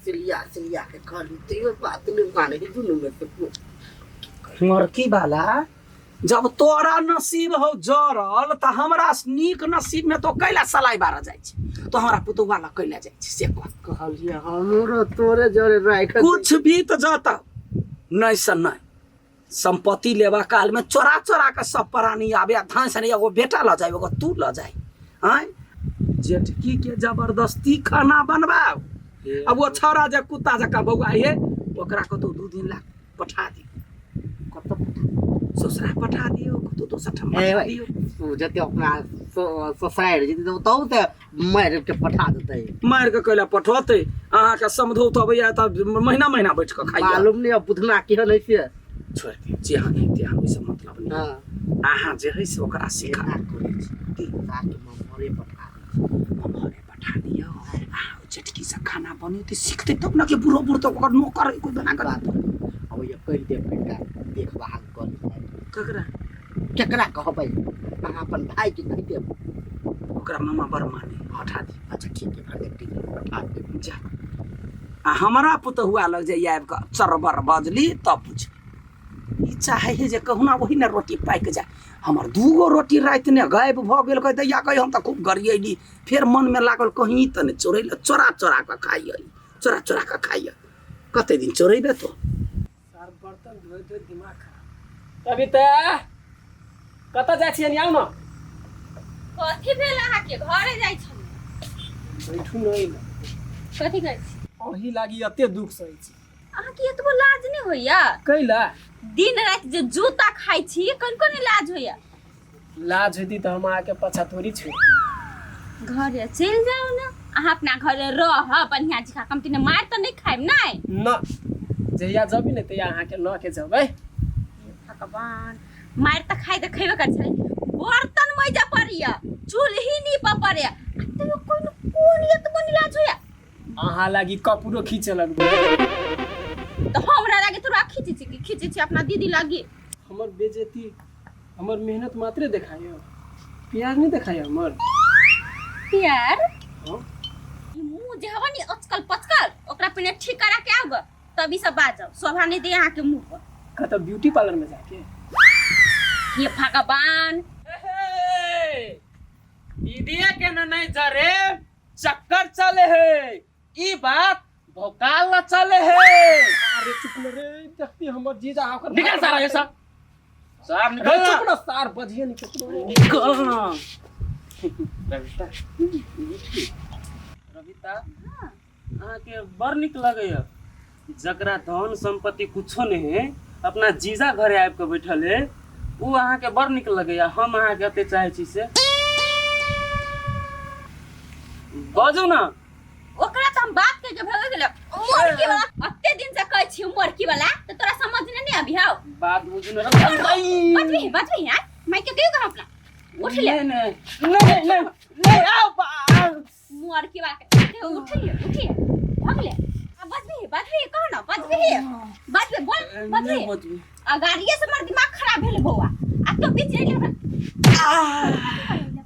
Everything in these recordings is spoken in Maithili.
सिलिया सिलिया के कहली तैयो बात नहि माने है दुनू में से कोई। मरकी वाला जब तोरा नसीब हो जरल तऽ हमरा नीक नसीब में तो कैला सलाई बारह जाइ छै तो हमरा पुतौआ लग कैला जाइ छै से कह। कहलियै हमरो तोरे जरे राख कुछ भी तऽ जत नहि से नहि संपत्ति लेबा काल में चोरा चोरा के सब प्राणी आबे आ धान से एगो बेटा लऽ जाय एगो तू लऽ जाय आँय जेठकी के जबरदस्ती खाना बनबाओ अब वो छौड़ा जे कुत्ता जकाँ बौआ हे ओकरा कतौ 2 दिन ला पठा दियौ। कतऽ? ससुरा पठा दियौ, कतौ दोसर ठाम ए पठा भाइ, दियौ। ओ जते अपना ससुरारि जेतै तऽ ओतहु तऽ मारि के पठा देतै। मारि के कैला पठौतै? अहाँके समधौत अबैया तऽ महीना महीना बैठ कऽ खाइया। मालूम नहीं अब बुधना केहन है से। छोड़ि दियौ, जे अहाँ नहि ते ओहिसँ मतलब नहि। अहाँ जे है से ओकरा सिखा एना करै छी सारके ममहरे पठा दै छी। ममहरे पठा दियौ। अहाँ ओहि चटकीसँ खाना बनेतै सिखतै तब ने कि बूढ़ो बूढ़ तऽ ओकर नौकर कोइ बना कऽ बात अब ये कहि देब, कनिका देखभाल कऽ लेबै। ककरा? केकरा कहबै? अहाँ अपन भाइके कहि देब। ओकरा मामा बड़ माने, पठा दियौ। अच्छा ठीक है, भर ठीक है, पठा देब। जा, आ हमरा पुतहुआ लग जे आबि कऽ चरबर बजली तब बुझ ई चाहे है जे कहुना वही ने रोटी पाकि जाय। हमर दूगो रोटी राति ने गायब भऽ गेल। कह दैया कही हम तऽ खूब गरियैली। फेर मनमे लागल कहीं तऽ नहि चोरै लए, चोरा चोरा कऽ खाइए, चोरा चोरा कऽ खाइए। कते दिन चोरेबे तो? सार बर्तन धोइत धोइत दिमाग खराब। कविता, कतऽ जाइ छियै? आउ ने। कथी भेल अहाँके? घरे जाइ छलियै। बैठू ने एहिमे। कथी कहै छी? अही लागी एते दुख सही छी। अहाँके एतबो लाज नहि होइया? कैला? दिन राति जे जूता खाइ छी, कनिको नहि लाज होइया? लाज होती तऽ हम अहाँके पाछा थोड़ी छोड़ि घरे चलि जाउ ने। अहाँ अपना घरे रह बढ़िया जकाँ, कमती ने मारि तऽ नहि खायब नहि। न, जहिया जबी ने तहिया अहाँके लऽ के जबै। हे भगवान, मारि तऽ खाइ तऽ खयबे करै छलै, बर्तन मैजऽ पड़ैया, चूल्ही नीपऽ पड़ैया, आ तैयो कोन कोन एतबो नहि लाज होइया? अहाँ लागी कपड़ो खींचे लगबै। तऽ हमरा लागे तोरा खींचै छी कि खींचै छी अपना दीदी लागी? हमर बेजती हमर मेहनत मात्रे देखाइयो, प्यार नहीं देखाइयो हमर? प्यार? हाँ। ई मुंह जे हवा नी अचकल पचकल, ओकरा पहिने ठीक करा के आउ ग, तब ई सब बाजब शोभा नहीं दे अहाँ के मुंह पर। कतऽ ब्यूटी पार्लर में जाके? हे भगवान! दीदीए के न नहीं जरे चक्कर चले है, ई बात भोकाल न चले है। अरे चुप न रे, देखती हमर जीजा ओकर। निकल सारा, ये सब सार रे निकल। चुप न सार, बजिए नहीं ककरो। निकल ना। रविता, रविता, अहाँके बड़ नीक लगैया। जकरा धन संपत्ति कुछो नहीं है, अपना जीजा घरे आबि कऽ बैठल है, ओ अहाँके बड़ नीक लगैया। हम अहाँके एते चाहै छी से बाजू ना। ओकरा तऽ हम बात कह के भग गेल मोरकी वाला। अते दिन से कहै छी मोरकी वाला, तऽ तोरा समझ ने नहीं अभी हाउ। बात बुझू ना। बजबी बजबी यार, माइक के कहियो अपना उठ ले। नहीं नहीं नहीं नहीं नहीं, आओ मोरकी वाला के उठ ले, उठ ले, भग ले। अब बजबी बजबी, कह ना, बजबी बजबी, बोल बजबी। बजबी। आ गाड़िए से हमर दिमाग खराब भेल बौआ, आ तो बीच ले हमरा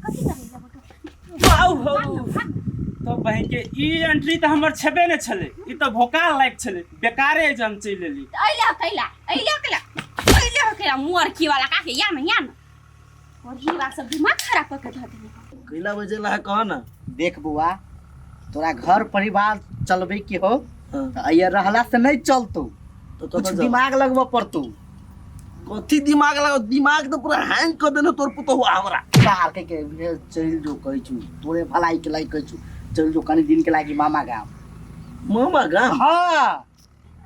कथी करै ले? बाउ हो तो बहिन के ई एंट्री तऽ हमर छेबे ने छलै, ई तऽ भोकाल लायक छलै, बेकारे जे हम चलि एली। अइले कैला, अइले कैला, अइले कैला मोरकी वाला काके या न या न और ही बात सब दिमाग खराब कर के धऽ देने। कैला बजे ला कह ना। देख बुआ, तोरा घर परिवार चलबे के हो तऽ अइया रहला से नहीं चलतौ। तो कुछ कतऽ जाउ? दिमाग लगबऽ पड़तौ। कथी दिमाग लगा? दिमाग तो पूरा हैंग कर देने तोर पुतोहु हमरा। सार के के भेज चलि जो, कहै छु तोरे भलाई के लागि कहै छु, चलि जो कनि दिन के लागि मामा गाम। मामा गाम? हाँ।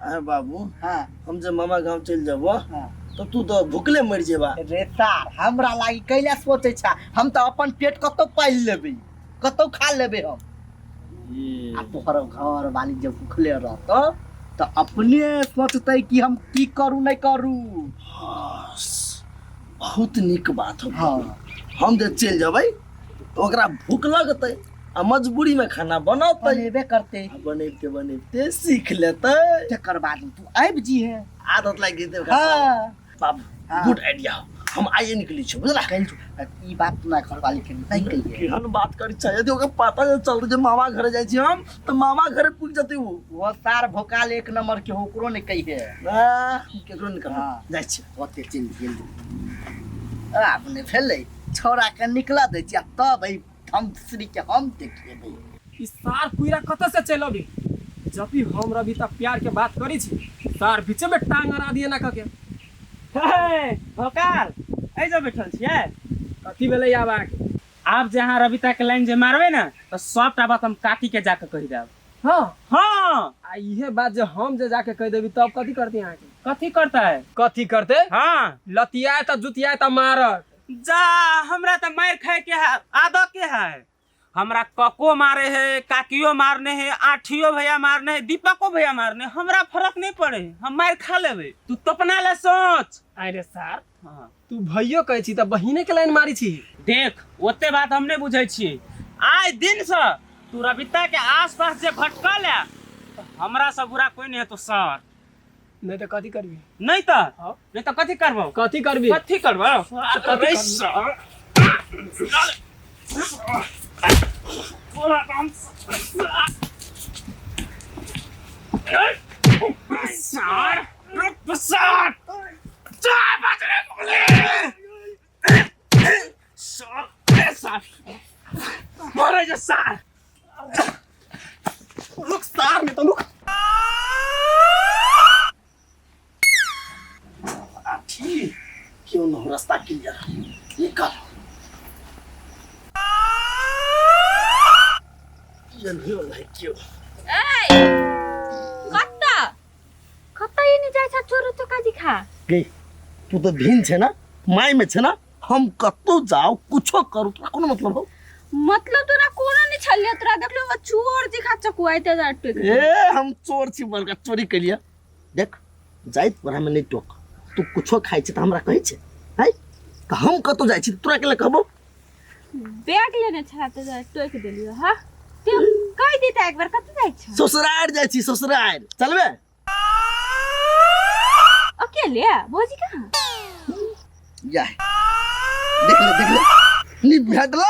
अरे बाबू। हाँ। हम जे मामा गाम चलि जेबो हाँ। तो तू तो भुखले मरि जेबा। रे सार, हमरा लागि कैला सोचै छा? हम तऽ अपन पेट कतौ पालि लेबै, कतौ खा लेबै हम। आ तोहर घर वाली जे भुखले रहतौ तऽ अपने सोचतै कि हम की करू नहि करू। बहुत नीक बात हो। हाँ। हम जे चलि जेबै तऽ ओकरा भूख लगतै आ मजबूरी में खाना बनौतै। बनेबे करतै। आ बनैबते बनैबते सीख लेतै। तकर बाद तू आबि जीहे। आदत लागि जेतै ओकरा। हाँ। बाबू। हाँ। Good idea. हम आइए निकली छी बुझला। कहि छु ई बात तोरा घरवाली के नहीं कहिए। केहन बात करी छै, यदि ओकरा पता जे चलतै जे मामा घरे जाइ छी हम तऽ मामा घरे पुगि जेतै उ। वो सार भोकाल एक नंबर के ओकरो नहीं कहिए। ना, केकरो नहि कहब। हाँ। जाइ छी। ओते चलि गेल आब नहि भेलै, छौड़ा के निकला दै छी आ तब एहि धमश्री के हम देखेबै। ई सार कुइरा कतऽ से चलि अबी? जब हम रवि तक प्यार के बात करी छी, सार बीचे में टांग अड़ा दिए ना कके। हे भोकाल, एहि जे बैठल छियै? कथी भेलै आब अहाँके? आब जे अहाँ रविता के लाइन जे मारबै ने तऽ सबटा बात हम काकी के जाके कहि देब। हाँ। हाँ। आ इहे बात जे हम जे जाके कहि देबी तब कथी करती अहाँके? कथी करतै? कथी करतै? हाँ। लतियाए तऽ जुतियाए तऽ मारत। जा, हमरा तऽ मारि खाय के है, आदत के है। हमरा कको मारे है, काकियो मारने है, आठियो भैया मारने है, दीपको भैया मारने है, हमरा फर्क नहीं पड़े, हम मारि खा लेबै। तू तो अपना ले सोच। अरे सार, हाँ। तू भैयो कहै छी तऽ बहिने के लाइन मारी छी। देख, ओते बात हम नहीं बुझै छियै। आइ दिन से तू रविता के आसपास जे भटकल है तऽ हमरा से बुरा कोई नहीं हेतो सर। नहीं तऽ कथी करबी? नहीं तऽ? हाँ। नहीं तऽ कथी करबौ? कथी करबी? कथी करबौ? कथी अरे करबी? Sir. Sir, sir, sir, Bajrang Bali. Sir, sir, मरै जे सर। रुक सार, नहीं तो रुक। ठीक क्यों न हो, रास्ता क्लियर, निकल। ये नहीं हो रहा है क्यों? ए कत्ता कत्ता एने जाइ छ चोरो चोका दिखा? गई, तू तो भिन छे ना, माय में छे ना, हम कतौ जाओ कुछो करू तोरा कोनो मतलब हो? मतलब तोरा कोनो नहीं छलिए, तोरा देखलो वो चोर दिखा चकुआइते जा टोक। ए हम चोर छी, बड़का चोरी केलिए। देख, जाइत पर हमें नहीं टोक, तू कुछो खाइ छै तऽ हमरा कहै छै है, तऽ हम कतौ जाइ छी तऽ तोरा केला कहबो? बैग लेने छला तऽ जा टोक देलियो। हां, तू कहि देता एक बार कतौ जाइ छ? ससुरार जाइ छी, ससुरार चलबे? अकेले? भौजी कहाँ? या देख ले, देख ले, नी भेटलो।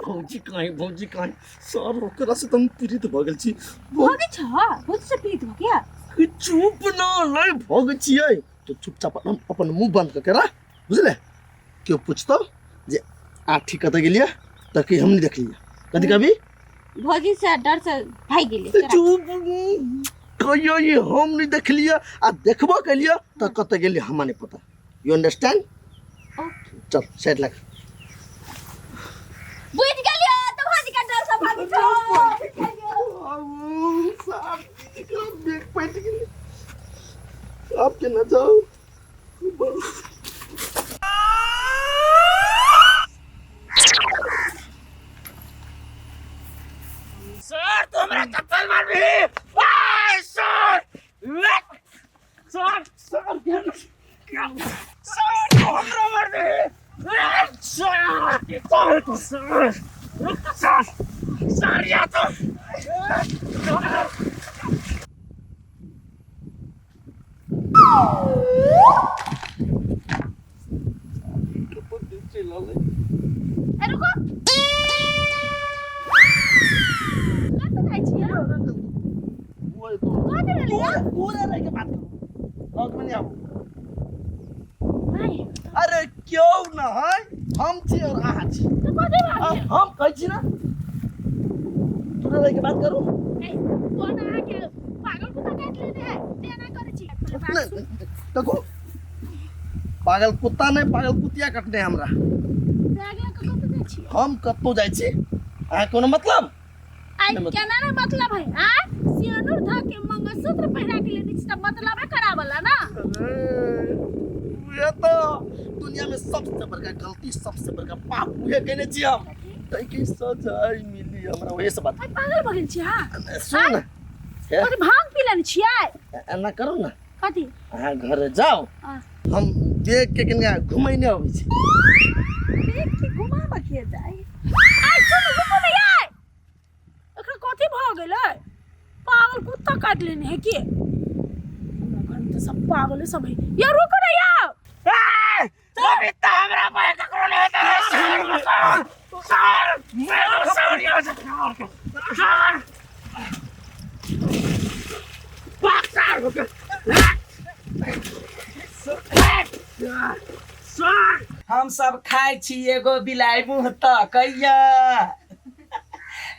भौजी कहीं, भौजी कहीं सर, ओकरा से तुम पीड़ित भऽ गेल छी। भऽ गेल छ? भौजी से पीड़ित भऽ गया? कि चुप न, नहीं भऽ गेल छियै तो चुपचाप अपन अपन मुंह बंद कऽ के रह, बुझले? केओ पूछतो जे आठी कतऽ गेलियै तऽ कि हम नहि देखलियै, कथी कहबी? भौजी से डर से भागि गेलै तोरा। चुप, कहियो ई हम नहि देखलियै आ देखबो केलियै तऽ कतऽ गेलियै हमरा नहि पता। You understand? Okay. चल साइड लग। बुझि गेलियो तऽ भौजी के डर से भागि छौ। आप के ना जाओ। सर, तू हमरा चप्पल मारबी? आय, सर, सर, सर, सर, तू हमरा मारबी? सर, सर, तू सर, सर, सर, या तो ए रुको, कतऽ जाइ छियै? कतऽ गेलियै? दूर रह के बात करू, लग में नहीं आबू। नहि। अरे क्यों न है, हम छी और अहाँ छी। तऽ कथी बात छै? हम कहै छी ना दूर रह के बात करू। ए, तोरा अहाँके पागल कुत्ता काटि लेने है से एना करै छी? नहीं, देखो, पागल कुत्ता नहीं, पागल कुतिया कटने हमरा। बैग लऽ कऽ कतऽ जाइ छियै? हम कतौ जाइ छी अहाँ कोनो मतलब? आइ नहि मतलब। केना ने मतलब है? आ सियानुर धऽ के मंगलसूत्र पहिरा के लेने छी तऽ मतलबे करावला ना। अरे, उहे तो दुनिया में सबसे बड़का गलती, सबसे बड़का पाप उहे केने छी हम, तै के सजाय मिली हमरा, ओहे से बात। आइ पागल भऽ गेल छी? हाँ। सुन ने, हे, कथी भांग पी लेने छियै? एना करू ने। कथी? अहाँ घर जाओ। हाँ। हम देख के कनिका घुमैने अबै छी। देख के घुमाबऽ के जाइ? आइ सुन, रुकू ने यार, एकरा कथी भऽ गेलै? पागल कुत्ता काटि लेने है की? हमरा घर में तऽ सब पागले सब है यार। रुकू ने यार। बबीता हमरा पर ककरो नहीं हेतै सर सर सर सर भाग सर सर हम सब खाइ छी एगो बिलाइ मुँह तकैया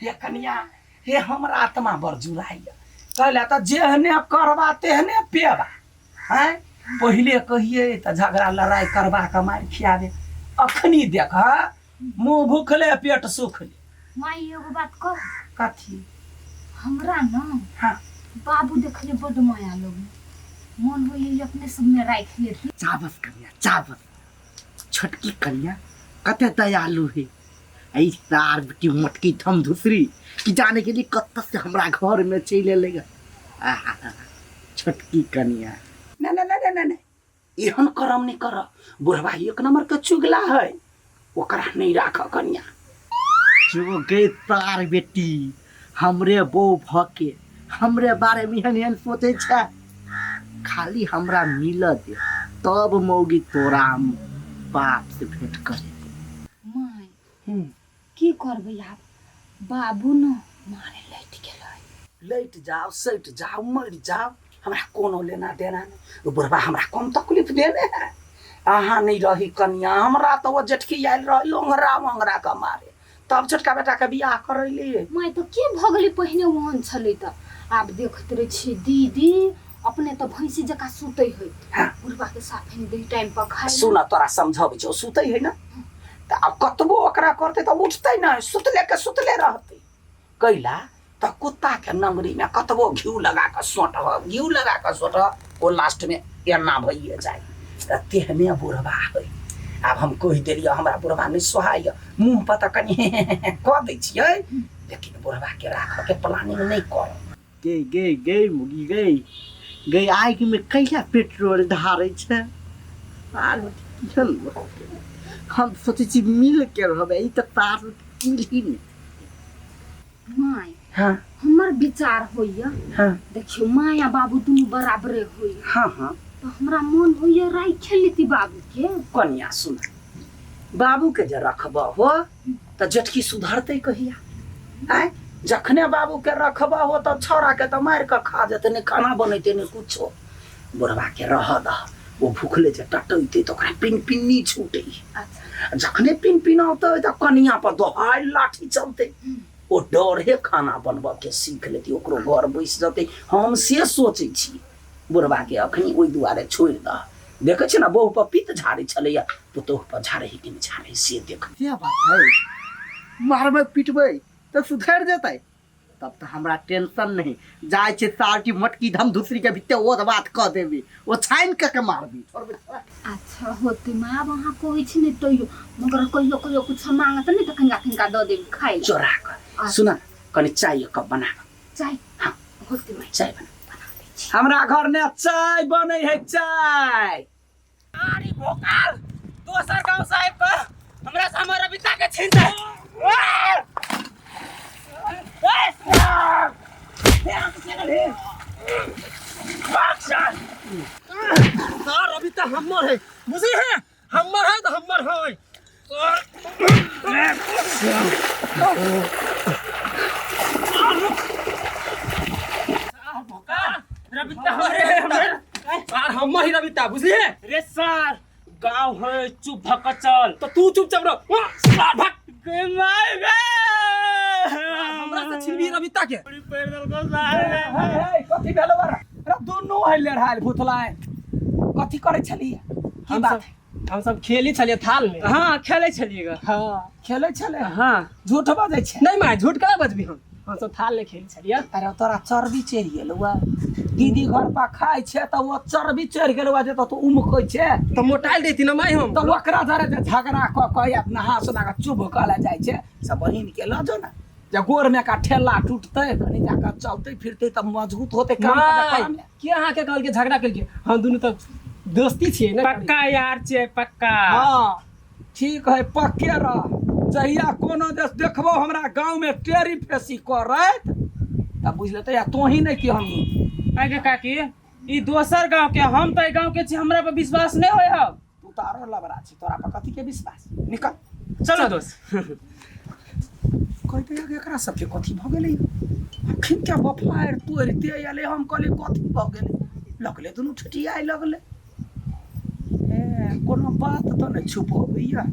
ये कनिया हे हमर आत्मा बड़ जुड़ाइया कहला तऽ जेहने करबा तेहने पेबा आँय पहिले कहियै तऽ झगड़ा लड़ाइ करबा कऽ मारि खियाबे अखनी देख मुँह भूखले पेट सुखले माई एगो बात कह कथी हमरा न हाँ बाबू देखले बड माया लगे मन होइए अपने सब में राखि लेती चावस कन्या चावस छोटकी कन्या कते दयालु है ऐ सार की मोटकी थम धुसरी कि जाने के लिए कत्त से हमरा घर में चलि एलै आहा, छोटकी कन्या ना ना ना ना ना ना एहन करम नहीं कर बुढ़वा एक नंबर के चुगला है ओकरा नहीं राख कन्या जो गई तार बेटी हमरे बो भके हमरे बारे में एहन एहन सोचै छै खाली हमरा मिल दे तब मौगी तोरा हम बाप से भेंट करे माय की करबै आब बाबू न मारे लटि गेलै लैट जाओ सटि जाओ मरि जाओ हमरा कोनो लेना देना नहि ओ बुढ़बा हमरा कम तकलीफ देने है अहाँ नहि रही कनिया हमरा तऽ ओ जेठकी आयल रही ओंघरा ओंघरा कऽ मारे तब छोटका बेटाके बियाह करैली माय तऽ की भऽ गेलै पहिने ओहन छलै तऽ आब देखैत रहै छियै दीदी अपने तऽ भैंसी जकाँ सुतै है हाँ। बुढ़बा के साफे नहि दै टाइम पर खाइ सुन तोरा समझबै छौ सुतै है ने तऽ आब कतबो ओकरा करतै तऽ उठतै नहि सुतले के सुतले रहतै कैला तऽ कुत्ताके नंगरीमे कतबो घिउ लगा कऽ सोंटह घिउ लगा कऽ सोंटह ओ लास्टमे एना भइए जाइ तऽ तेहने बुढ़बा है आब हम कहि देलियै हमरा बुढ़बा नहि सोहाइए मुँह पर तऽ कनि कऽ दै छियै लेकिन बुढ़बाके राखऽके प्लानिंग नहि करब गे गे गे मुगी गे गे आगि में कहिया पेट्रोल ढारै छै आर केहन हम सोचै छी मिल के रहबै ई तऽ तार मिल ही नहि माय हाँ हमर विचार होइए हाँ देखियौ माय आ बाबू दुनू बराबरे होइए हाँ हाँ तऽ हमरा मन होइए राखि लेती बाबूके कनिया सुन बाबूके जे रखबह हो तऽ जेठकी सुधरतै कहिया आँय जखने बाबूके रखबह हो तऽ छौड़ाके तऽ मारि कऽ खा जेतै नहि खाना बनेतै नहि कुछो बुढ़बाके रहऽ दह ओ भूखले जे टटैतै तऽ ओकरा पिन पिन्नी छूटै अच्छा जखने पिन पिनौतै तऽ कनिया पर दोहाइ लाठी चलतै ओ डरे खाना बनबऽ के सीख लेतै ओकरो घर बैस जेतै हम से सोचै छी बुढ़बाके अखनी ओहि दुआरे छोड़ि दह देखै छियै ने बहु पर पित्त झाड़ै छलैया पुतोह पर झाड़ै है कि नहि झाड़ै से देख से बात है मारबै पिटबै तऽ सुधरि जेतै तब तऽ हमरा टेंशन नहीं जाइ छै सार की मटकी धम धुसरी के भीतर ओ बात कऽ देबी ओ छानि कऽ के मारबी छोड़बै छोड़ा। अच्छा होते माँ आब अहाँ कहै छी ने तैयो मगर कहियो कहियो कुछ मांगत नहि तऽ कनिका कनिका दऽ देब खाइ लए चोरा कऽ सुन कनि चाय एक कप बना चाय हाँ। होते माँ चाय बना हमरा घर ने चाय बनै है चाय आरी भोकाल दोसर गांव साहब का हमरा से हमर रबिता के छीन दे सर रबिता हमर है बुझी है हमर है तो हमर है रबिता हमरे सर हमर ही रबिता बुझलिए रे सर गांव है चुप भक चल तो तू चुपचाप रह वहाँ, सर भाग गे माय गे हमरा से छिनबी रबिता के पैर दल को सर हे कथी भेलो बा रे दुनू है लेढ़ायल भूतलाय कथी करै छलियै की हम बात सब हम सब खेली छलियै थाल में हाँ खेले छलिए गा हाँ खेलै छलै हाँ झूठ बजै छै नहीं माय झूठ केना बजबी हम हम सब थाल में खेली छलियै अरे तोरा चर्बी चढ़ि गेलौ आ दीदी घर पर खाइ छै तऽ ओ चर्बी चढ़ि गेलौ आ जे तऽ तू उमकै छै तऽ मोटाइल देती ना माय हम तऽ ओकरा जरे जे झगड़ा कऽ कऽ या नहा सोना कऽ चुभ कऽ लए जाइ छै से बहिन के लऽ जो ने जे गोर में का ठेला टूटतै कनि जाकऽ चलतै फिरतै तऽ मजबूत होतै काम काज माय करऽमे। के अहाँके कहलकै झगड़ा केलकै हम दुनू तऽ दोस्ती छियै ने पक्का यार छे पक्का हाँ ठीक है पक्के रह जहिया कोनो देश देखबो हमरा गाँव में टेरी फेसी करैत तऽ बुझि लेतै या तोही नहि कि हमही आगे काकी ई दोसर गांव के हम तो गांव के छी हमरा पर विश्वास नहीं होय हब तू तऽ आरो बड़ लबड़ा छी तोरा पर कथी के विश्वास निकल। चलो दोस्त। कहते एकरा सबके कथी भऽ गेलै? अखन के बफारि तोड़िते एलै, हम कहलियै कथी भऽ गेलै, लगले दुनू ठिठियाइ लगलै। ए कोनो बात तऽ नहि छुपबैया।